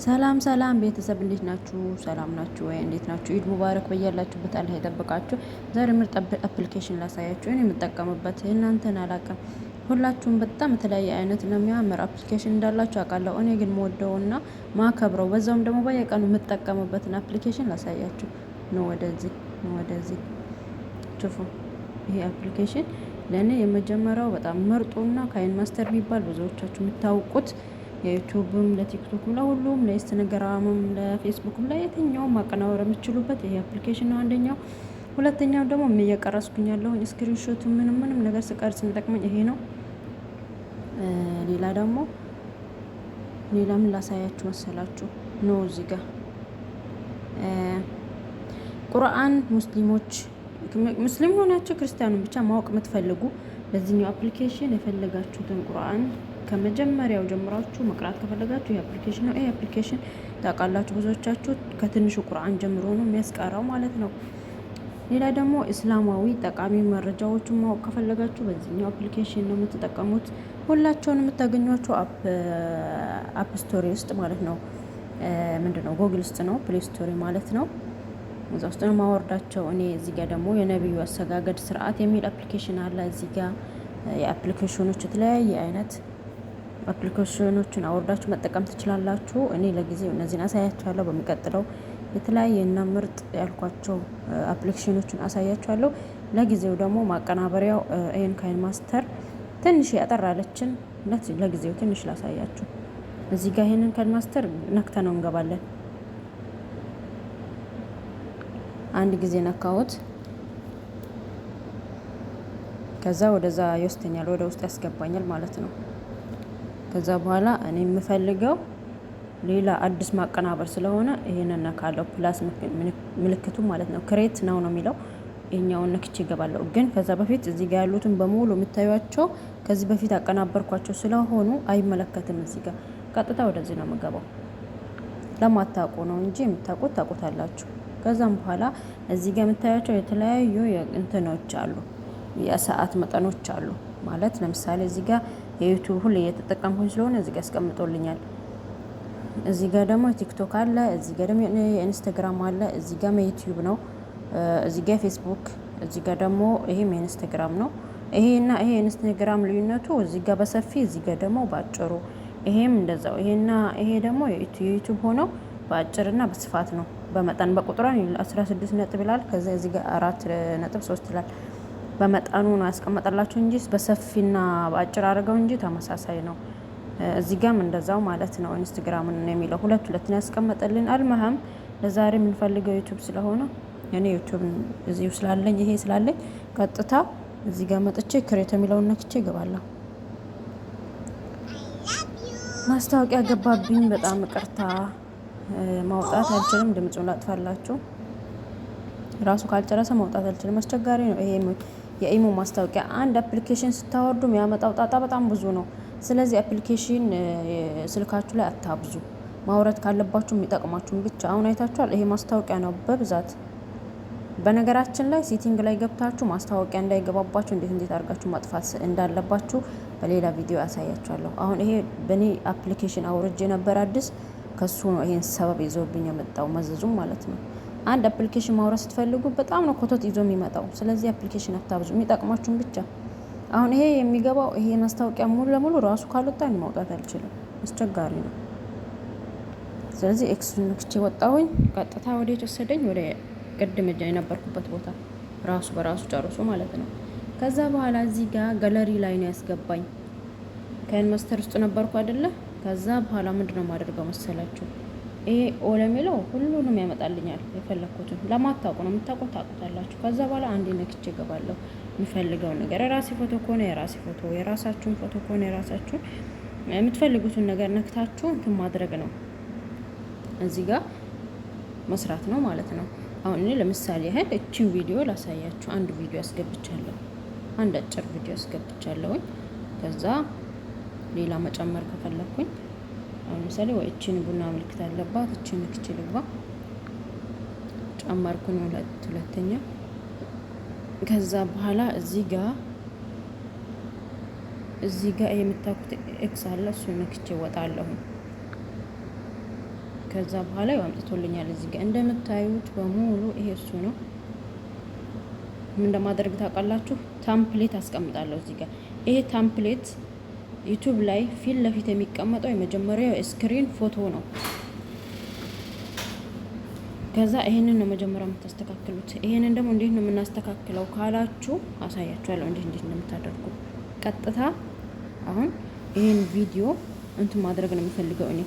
ሰላም ሰላም ቤተሰብ እንዴት ናችሁ? ሰላም ናችሁ ወይ? እንዴት ናችሁ? ኢድ ሙባረክ በያላችሁበት አላህ ይጠብቃችሁ። ዛሬ ምርጥ application ላሳያችሁ። እኔ የምጠቀምበት እናንተን አላውቅም። ሁላችሁም በጣም የተለያየ አይነት ነው የሚያምር application እንዳላችሁ አውቃለሁ። እኔ ግን መወደውና ማከብረው በዛውም ደግሞ በየቀኑ የምጠቀምበትን application ላሳያችሁ ነው። ወደዚህ ነው ወደዚህ ችፉ። ይሄ application ለእኔ የመጀመሪያው በጣም ምርጡና KineMaster የሚባል ብዙዎቻችሁ የምታውቁት ለዩቱብም ለቲክቶክም ለሁሉም ለኢንስታግራምም ለፌስቡክም ለየትኛውም ማቀናበር የምትችሉበት ይሄ application ነው አንደኛው። ሁለተኛው ደግሞ እየቀረጽኩኝ ያለሁኝ screenshot ምንም ምንም ነገር ስቀርጽ የሚጠቅመኝ ይሄ ነው። ሌላ ደግሞ ሌላ ምን ላሳያችሁ መሰላችሁ? ነው እዚህ ጋር ቁርአን ሙስሊሞች ሙስሊም ሆናችሁ ክርስቲያኑን ብቻ ማወቅ የምትፈልጉ በዚህኛው application የፈለጋችሁትን ቁርአን ከመጀመሪያው ጀምራችሁ መቅራት ከፈለጋችሁ ይህ application ነው። ይህ application ታውቃላችሁ ብዙዎቻችሁ ከትንሹ ቁርአን ጀምሮ ነው የሚያስቀራው ማለት ነው። ሌላ ደግሞ እስላማዊ ጠቃሚ መረጃዎችን ማወቅ ከፈለጋችሁ በዚህኛው application ነው የምትጠቀሙት። ሁላቸውን የምታገኟቸው App Store ውስጥ ማለት ነው። ምንድን ነው ጎግል ውስጥ ነው፣ Play Store ማለት ነው። እዛ ውስጥ ነው ማወርዳቸው። እኔ እዚህ ጋር ደግሞ የነቢዩ አሰጋገድ ስርዓት የሚል application አለ። እዚህ ጋር የ application ኖች የተለያየ አይነት application ኖችን አውርዳችሁ መጠቀም ትችላላችሁ። እኔ ለጊዜው እነዚህን አሳያችኋለሁ። በሚቀጥለው የተለያየ እና ምርጥ ያልኳቸው application ኖችን አሳያችኋለሁ። ለጊዜው ደግሞ ማቀናበሪያው ይሄን KineMaster ትንሽ ያጠራለችን ለጊዜው ትንሽ ላሳያችሁ። እዚህ ጋር ይሄንን KineMaster ነክተ ነው እንገባለን። አንድ ጊዜ ነካሁት። ከዛ ወደዛ ይወስደኛል፣ ወደ ውስጥ ያስገባኛል ማለት ነው። ከዛ በኋላ እኔ የምፈልገው ሌላ አዲስ ማቀናበር ስለሆነ ይሄንን ነካለው፣ plus ምልክቱ ማለት ነው። Create now ነው የሚለው ይሄኛውን ነክቼ እገባለሁ። ግን ከዛ በፊት እዚህ ጋር ያሉትን በሙሉ የምታዩቸው ከዚህ በፊት አቀናበርኳቸው ስለሆኑ አይመለከትም። እዚህ ጋር ቀጥታ ወደዚህ ነው የምገባው። ለማታውቁ ነው እንጂ የምታውቁት ታውቁታላችሁ። ከዛም በኋላ እዚህ ጋር የምታያቸው የተለያዩ እንትኖች አሉ፣ የሰዓት መጠኖች አሉ። ማለት ለምሳሌ እዚህ ጋር የ YouTube ሁሌ እየተጠቀምኩኝ ስለሆነ እዚህ ጋር አስቀምጦልኛል። እዚህ ጋር ደግሞ ቲክቶክ አለ፣ እዚህ ጋር ደግሞ የኢንስታግራም አለ፣ እዚህ ጋር የዩቲዩብ ነው፣ እዚህ ጋር ፌስቡክ፣ እዚህ ጋር ደግሞ ይሄም የኢንስታግራም ነው። ይሄና ይሄ ኢንስታግራም ልዩነቱ እዚህ ጋር በሰፊ እዚህ ጋር ደግሞ ባጭሩ፣ ይሄም እንደዛው። ይሄና ይሄ ደግሞ የዩቲዩብ ሆነው በአጭርና በስፋት ነው። በመጠን በቁጥሯን 16 ነጥብ ይላል። ከዛ እዚህ ጋር 4.3 ይላል። በመጠኑ ነው ያስቀመጠላችሁ እንጂ በሰፊና በአጭር አድርገው እንጂ ተመሳሳይ ነው። እዚህ ጋም እንደዛው ማለት ነው። ኢንስታግራምን ነው የሚለው ሁለት ሁለት ነው ያስቀመጠልን። المهم ለዛሬ የምንፈልገው ዩቲዩብ ስለሆነ እኔ ዩቲዩብ እዚሁ ስላለኝ ይሄ ስላለኝ ቀጥታ እዚህ ጋር መጥቼ create የሚለውን ነክቼ እገባለሁ። ማስታወቂያ ገባብኝ፣ በጣም ይቅርታ። ማውጣት አልችልም። ድምፁን ላጥፋላችሁ። ራሱ ካልጨረሰ ማውጣት አልችልም። አስቸጋሪ ነው ይሄ የኢሞ ማስታወቂያ። አንድ application ስታወርዱ የሚያመጣው ጣጣ በጣም ብዙ ነው። ስለዚህ application ስልካችሁ ላይ አታብዙ። ማውረድ ካለባችሁ የሚጠቅማችሁን ብቻ። አሁን አይታችኋል፣ ይሄ ማስታወቂያ ነው በብዛት። በነገራችን ላይ setting ላይ ገብታችሁ ማስታወቂያ እንዳይገባባችሁ እንዴት እንዴት አድርጋችሁ ማጥፋት እንዳለባችሁ በሌላ ቪዲዮ ያሳያችኋለሁ። አሁን ይሄ በእኔ application አውርጄ ነበር አዲስ፣ ከሱ ነው ይሄን ሰበብ ይዞብኝ የመጣው መዘዙም ማለት ነው። አንድ application ማውረድ ስትፈልጉ በጣም ነው ኮተት ይዞ የሚመጣው። ስለዚህ application አታብዙ፣ የሚጠቅማችሁን ብቻ። አሁን ይሄ የሚገባው ይሄ ማስታወቂያ ሙሉ ለሙሉ ራሱ ካልወጣ ማውጣት አልችልም፣ አስቸጋሪ ነው። ስለዚህ X ነክቼ ወጣሁኝ። ቀጥታ ወደ ወሰደኝ፣ ወደ ቅድም የነበርኩበት ቦታ ራሱ በራሱ ጨርሶ ማለት ነው። ከዛ በኋላ እዚህ ጋር ገለሪ ላይ ነው ያስገባኝ። KineMaster ውስጥ ነበርኩ አይደለ? ከዛ በኋላ ምንድነው የማደርገው መሰላችሁ? ይሄ all የሚለው ሁሉንም ያመጣልኛል የፈለግኩትን። ለማታውቁ ነው፣ የምታውቁት ታውቁታላችሁ። ከዛ በኋላ አንዴ ነክቼ እገባለሁ። የሚፈልገው ነገር የራሴ ፎቶ ከሆነ የራሴ ፎቶ፣ የራሳችሁን ፎቶ ከሆነ የራሳችሁን የምትፈልጉትን ነገር ነክታችሁ እንትን ማድረግ ነው፣ እዚህ ጋር መስራት ነው ማለት ነው። አሁን እኔ ለምሳሌ ያህል እቺን ቪዲዮ ላሳያችሁ። አንድ ቪዲዮ አስገብቻለሁ፣ አንድ አጭር ቪዲዮ አስገብቻለሁኝ። ከዛ ሌላ መጨመር ከፈለኩኝ አሁን ለምሳሌ ወይ እቺን ቡና ምልክት አለባት እቺን ነክቼ ልግባ። ጨመርኩኝ ሁለተኛ። ከዛ በኋላ እዚህ ጋር የምታኩት X አለ፣ እሱ ነክቼ እወጣለሁ። ከዛ በኋላ ያው አምጥቶልኛል። እዚህ ጋር እንደምታዩት በሙሉ ይሄ እሱ ነው። ምን እንደማደርግ ታውቃላችሁ? Template አስቀምጣለሁ እዚህ ጋር። ይሄ template YouTube ላይ ፊት ለፊት የሚቀመጠው የመጀመሪያው screen ፎቶ ነው። ከዛ ይሄንን ነው መጀመሪያ የምታስተካክሉት። ይሄንን ደግሞ እንዴት ነው የምናስተካክለው ካላችሁ አሳያችኋለሁ እንዴት እንዴት እንደምታደርጉ። ቀጥታ አሁን ይሄን ቪዲዮ እንትን ማድረግ ነው የምፈልገው እኔ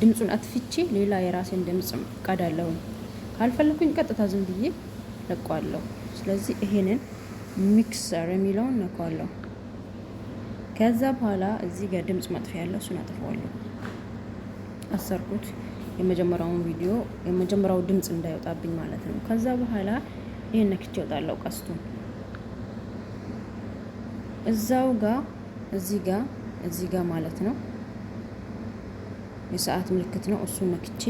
ድምፁን አጥፍቼ ሌላ የራሴን ድምፅ ቀዳለሁ። ካልፈለኩኝ ቀጥታ ዝም ብዬ ለቀዋለሁ። ስለዚህ ይሄንን mixer የሚለውን ነካዋለሁ። ከዛ በኋላ እዚህ ጋር ድምፅ ማጥፊያ ያለው እሱን አጥፈዋለሁ። አሰርኩት። የመጀመሪያውን ቪዲዮ የመጀመሪያው ድምፅ እንዳይወጣብኝ ማለት ነው። ከዛ በኋላ ይሄን ነክቼ እወጣለሁ። ቀስቱን እዛው ጋር እዚህ ጋር ማለት ነው የሰዓት ምልክት ነው። እሱን ነክቼ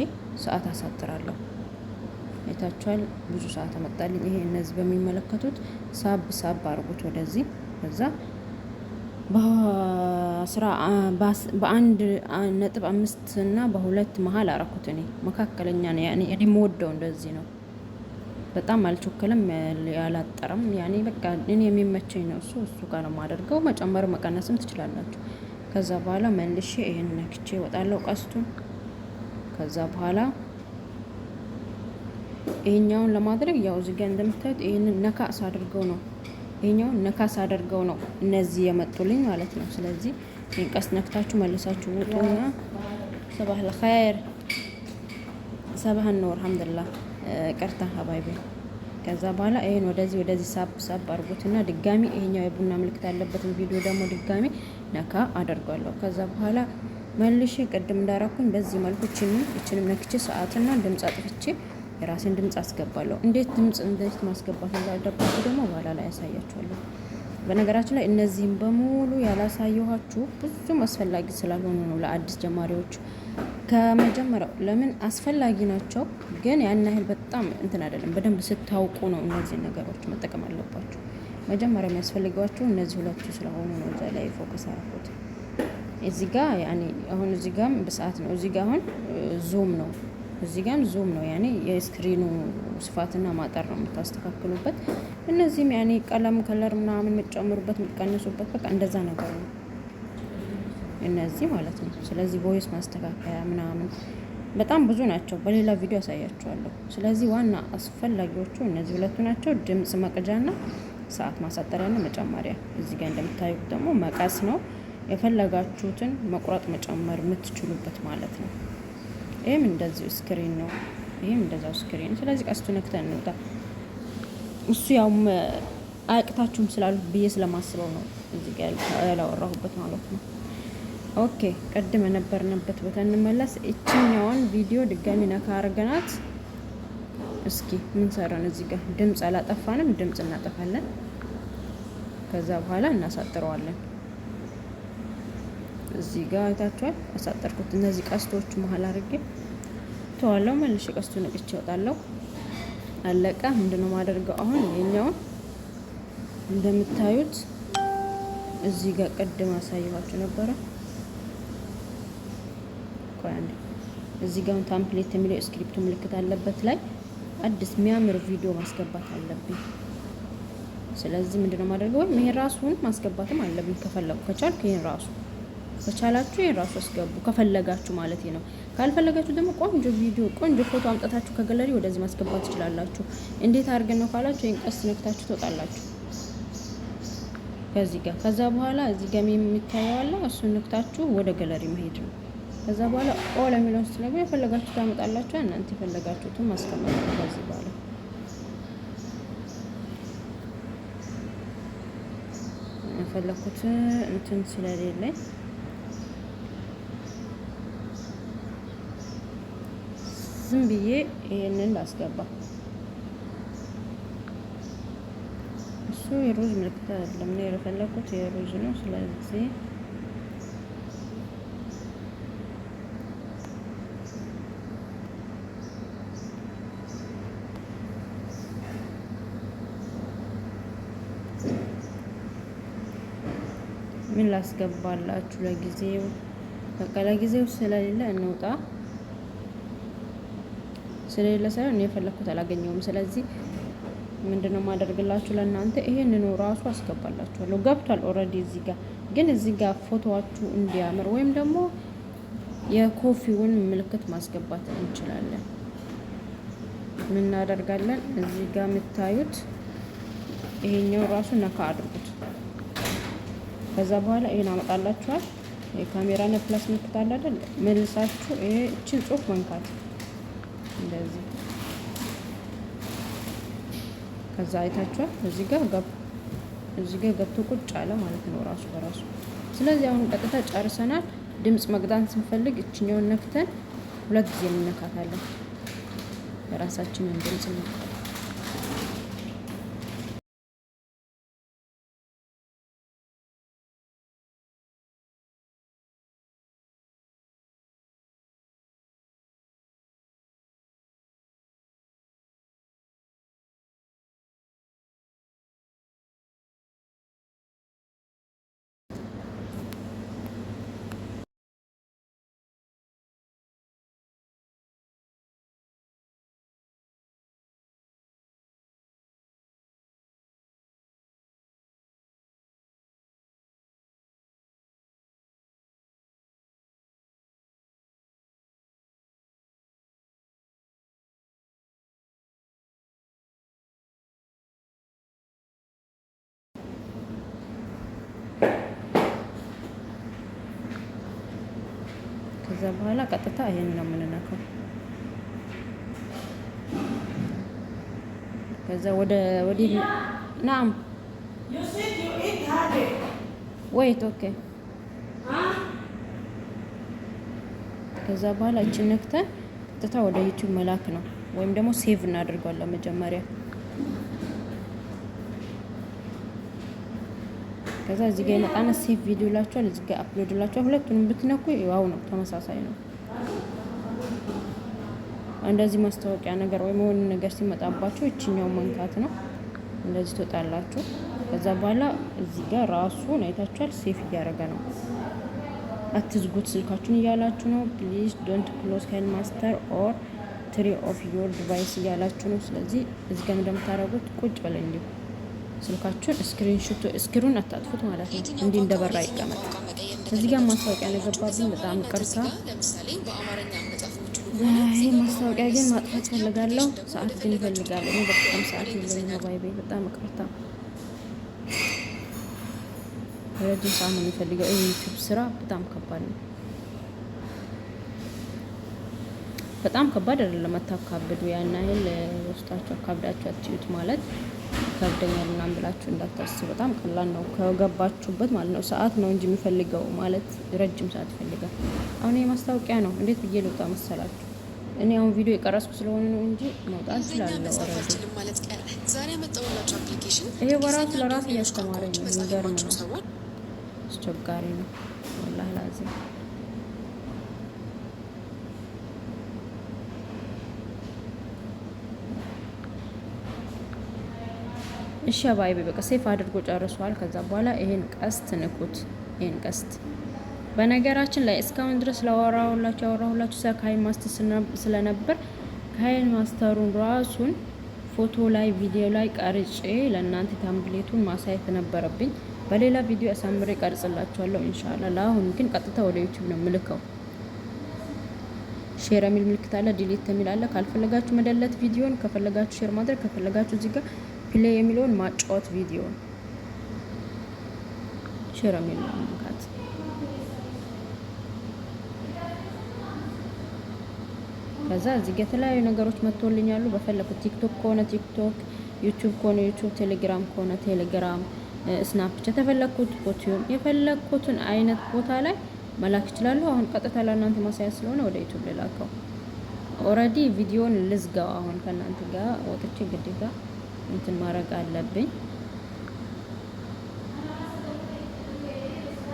ሰዓት አሳጥራለሁ። አይታችኋል። ብዙ ሰዓት አመጣልኝ። ይሄ እነዚህ በሚመለከቱት ሳብ ሳብ አድርጉት ወደዚህ። ከዛ በአስራ በ1.5 እና በ2 መሀል አረኩት። እኔ መካከለኛ ነው ያኔ እኔ የምወደው እንደዚህ ነው። በጣም አልቸኮለም፣ ያላጠረም፣ ያኔ በቃ እኔ የሚመቸኝ ነው እሱ። እሱ ጋር ነው የማደርገው። መጨመር መቀነስም ትችላላችሁ። ከዛ በኋላ መልሼ ይሄን ነክቼ እወጣለሁ ቀስቱን። ከዛ በኋላ ይሄኛውን ለማድረግ ያው እዚህ ጋር እንደምታዩት ይሄንን ነካ ሳደርገው ነው፣ ይሄኛውን ነካ ሳደርገው ነው እነዚህ የመጡልኝ ማለት ነው። ስለዚህ ይሄን ቀስት ነክታችሁ መልሳችሁ ውጡና፣ صباح الخير، صباح النور، الحمد لله። ይቅርታ حبايبي። ከዛ በኋላ ይሄን ወደዚህ ወደዚህ ሳብ ሳብ አድርጉትና ድጋሚ ይሄኛው የቡና ምልክት ያለበትን ቪዲዮ ደግሞ ድጋሚ ነካ አደርጋለሁ። ከዛ በኋላ መልሼ ቅድም እንዳረኩኝ በዚህ መልኩ እችንም እችንም ነክቼ ሰዓትና ድምፅ አጥፍቼ የራሴን ድምፅ አስገባለሁ። እንዴት ድምፅ እንዴት ማስገባት እንዳለባችሁ ደግሞ በኋላ ላይ ያሳያችኋለሁ። በነገራችን ላይ እነዚህም በሙሉ ያላሳየኋችሁ ብዙም አስፈላጊ ስላልሆኑ ነው ለአዲስ ጀማሪዎች። ከመጀመሪያው ለምን አስፈላጊ ናቸው፣ ግን ያን ያህል በጣም እንትን አይደለም። በደንብ ስታውቁ ነው እነዚህን ነገሮች መጠቀም አለባችሁ። መጀመሪያ የሚያስፈልጓችሁ እነዚህ ሁለቱ ስለሆኑ ነው እዛ ላይ focus አደረኩት። እዚህ ጋ ያኔ አሁን እዚህ ጋም በሰዓት ነው። እዚህ ጋ አሁን zoom ነው። እዚህ ጋም zoom ነው። ያኔ የ screen ኑ ስፋትና ማጠር ነው የምታስተካክሉበት። እነዚህም ያኔ ቀለም color ምናምን የምትጨምሩበት፣ የምትቀንሱበት፣ በቃ እንደዛ ነገር ነው እነዚህ ማለት ነው። ስለዚህ voice ማስተካከያ ምናምን በጣም ብዙ ናቸው። በሌላ ቪዲዮ አሳያችኋለሁ። ስለዚህ ዋና አስፈላጊዎቹ እነዚህ ሁለቱ ናቸው። ድምጽ መቅጃና ሰዓት ማሳጠሪያና መጨመሪያ። እዚህ ጋር እንደምታዩት ደግሞ መቀስ ነው። የፈለጋችሁትን መቁረጥ መጨመር የምትችሉበት ማለት ነው። ይህም እንደዚሁ screen ነው። ይህም እንደዛው screen። ስለዚህ ቀስቱ ነክተን እንውጣ። እሱ ያው አያቅታችሁም ስላሉ ብዬ ስለማስበው ነው እዚህ ጋር ያላወራሁበት ማለት ነው። Okay፣ ቅድም የነበርንበት ቦታ እንመለስ። እችኛዋን ቪዲዮ ድጋሚ ነካ አድርገናት እስኪ ምን ሰራን? እዚህ ጋር ድምፅ አላጠፋንም። ድምፅ እናጠፋለን። ከዛ በኋላ እናሳጥረዋለን። እዚህ ጋር አይታችኋል። አሳጠርኩት። እነዚህ ቀስቶቹ መሀል አድርጌ ተዋለው። መልሼ ቀስቱን ነቅቼ እወጣለሁ። አለቀ። ምንድነው ማደርገው አሁን? ይሄኛውን እንደምታዩት እዚህ ጋር ቅድም አሳየኋችሁ ነበረ። ቆይ አንዴ፣ እዚህ ጋር template የሚለው script ኡ ምልክት አለበት ላይ አዲስ የሚያምር ቪዲዮ ማስገባት አለብኝ። ስለዚህ ምንድነው ማደርገው? ወይም ይሄን ራሱን ማስገባትም አለብኝ ከፈለኩ፣ ከቻልኩ ይሄን ራሱ፣ ከቻላችሁ ይሄን ራሱ አስገቡ ከፈለጋችሁ ማለት ነው። ካልፈለጋችሁ ደግሞ ቆንጆ ቪዲዮ፣ ቆንጆ ፎቶ አምጣታችሁ ከገለሪ ወደዚህ ማስገባት ትችላላችሁ። እንዴት አድርገን ነው ካላችሁ ይሄን ቀስት ነክታችሁ ትወጣላችሁ ከዚህ ጋር። ከዛ በኋላ እዚህ ጋር የሚታየው አለ፣ እሱን ነክታችሁ ወደ ገለሪ መሄድ ነው። ከዛ በኋላ all የሚለውን ስትነግሩ የፈለጋችሁ ታመጣላችሁ። እናንተ የፈለጋችሁትን ማስቀመጥ ነው። ከዚህ በኋላ የፈለኩት እንትን ስለሌለኝ ዝም ብዬ ይሄንን ላስገባ። እሱ የሩዝ ምልክት አይደለም፣ እኔ የፈለኩት የሩዝ ነው። ስለዚህ ምን ላስገባላችሁ? ለጊዜው በቃ ለጊዜው ስለሌለ እንውጣ። ስለሌለ ሳይሆን እኔ የፈለግኩት አላገኘውም። ስለዚህ ምንድነው የማደርግላችሁ ለእናንተ ይሄንኑ ራሱ አስገባላችኋለሁ። ገብቷል already እዚህ ጋር ግን እዚህ ጋር ፎቶዋችሁ እንዲያምር ወይም ደግሞ የ coffee ውን ምልክት ማስገባት እንችላለን። ምን እናደርጋለን? እዚህ ጋር የምታዩት ይሄኛው ራሱ ነካ አድርጉት። ከዛ በኋላ ይሄን አመጣላችኋል። የካሜራና plus ምልክት አለ አይደል? መልሳችሁ ይሄ እቺን ጽሁፍ መንካት እንደዚህ። ከዛ አይታችኋል። እዚህ ጋር ገብቶ ቁጭ አለ ማለት ነው ራሱ በራሱ። ስለዚህ አሁን ቀጥታ ጨርሰናል። ድምጽ መቅዳት ስንፈልግ እችኛውን ነክተን ሁለት ጊዜ እንነካታለን። የራሳችንን ድምጽ እንነካለን። ከዛ በኋላ ቀጥታ ይሄን ነው የምንነካው። ከዛ ወደ ወዲህ نعم። You said you eat haddock. Wait, okay. Huh? ከዛ በኋላ እችን ነክተን ቀጥታ ወደ YouTube መላክ ነው፣ ወይም ደግሞ save እናደርገዋለን መጀመሪያ። ከዛ እዚህ ጋር ይመጣና save video ይላችኋል፣ እዚህ ጋር upload ይላችኋል። ሁለቱንም ብትነኩ ያው ነው፣ ተመሳሳይ ነው። እንደዚህ ማስታወቂያ ነገር ወይም የሆነ ነገር ሲመጣባችሁ እችኛው መንካት ነው። እንደዚህ ትወጣላችሁ። ከዛ በኋላ እዚህ ጋር ራሱን አይታችኋል፣ save እያደረገ ነው። አትዝጉት ስልካችሁን እያላችሁ ነው። "Please don't close KineMaster or turn off your device" እያላችሁ ነው። ስለዚህ እዚህ ጋር እንደምታደርጉት ቁጭ በለ እንዲሁ ስልካችሁን screenshot screen ኡን አታጥፉት ማለት ነው። እንዲህ እንደበራ ይቀመጥ። እዚህ ጋር ማስታወቂያ ነገባብኝ፣ በጣም ይቅርታ። ይህ ማስታወቂያ ግን ማጥፋት ፈልጋለሁ። ሰዓት ግን ይፈልጋል። እኔ በጣም ሰዓት የለኝም። حبايبي በጣም ይቅርታ። ረጅም ሰዓት ነው የሚፈልገው። ይህ YouTube ስራ በጣም ከባድ ነው። በጣም ከባድ አይደለም፣ አታካብዱ። ያን ያህል ውስጣችሁ አካብዳችሁ አትዩት ማለት ከብደኛል ምናምን ብላችሁ እንዳታስቡ። በጣም ቀላል ነው ከገባችሁበት ማለት ነው። ሰዓት ነው እንጂ የሚፈልገው ማለት ረጅም ሰዓት ይፈልጋል። አሁን ይሄ ማስታወቂያ ነው። እንዴት ብዬ ልውጣ መሰላችሁ? እኔ አሁን ቪዲዮ የቀረጽኩ ስለሆነ ነው እንጂ መውጣት እችላለሁ። Already ይሄ በራሱ ለራሱ እያስተማረኝ ነው። የሚገርም ነው። አስቸጋሪ ነው። والله لازم። እሺ حبايبي በቃ save አድርጎ ጨርሷል። ከዛ በኋላ ይሄን ቀስት ንኩት። ይሄን ቀስት በነገራችን ላይ እስካሁን ድረስ ላወራሁላችሁ ያወራሁላችሁ ስለ KineMaster ስለነበር KineMaster ኡን ራሱን ፎቶ ላይ ቪዲዮ ላይ ቀርጬ ለእናንተ template ኡን ማሳየት ነበረብኝ። በሌላ ቪዲዮ አሳምሬ ቀርጽላችኋለሁ إن شاء الله። ለአሁን ግን ቀጥታ ወደ YouTube ነው ምልከው። Share የሚል ምልክት አለ፣ delete የሚል አለ። ካልፈለጋችሁ መደለት ቪዲዮን፣ ከፈለጋችሁ share ማድረግ፣ ከፈለጋችሁ እዚህ ጋር play የሚለውን ማጫወት ቪዲዮን፣ share የሚለውን መንካት። ከዛ እዚህ ጋር የተለያዩ ነገሮች መጥቶልኛሉ። በፈለኩት TikTok ከሆነ TikTok፣ YouTube ከሆነ YouTube፣ ቴሌግራም ከሆነ ቴሌግራም፣ Snapchat የፈለኩት ቦቲውን የፈለኩትን አይነት ቦታ ላይ መላክ ይችላሉ። አሁን ቀጥታ ለእናንተ ማሳየት ስለሆነ ወደ YouTube ልላከው። Already ቪዲዮን ልዝጋው። አሁን ከእናንተ ጋር ወጥቼ ግዴታ እንትን ማድረግ አለብኝ።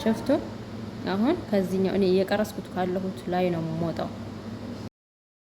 شفتوا አሁን ከዚህኛው እኔ እየቀረጽኩት ካለሁት ላይ ነው የምወጣው።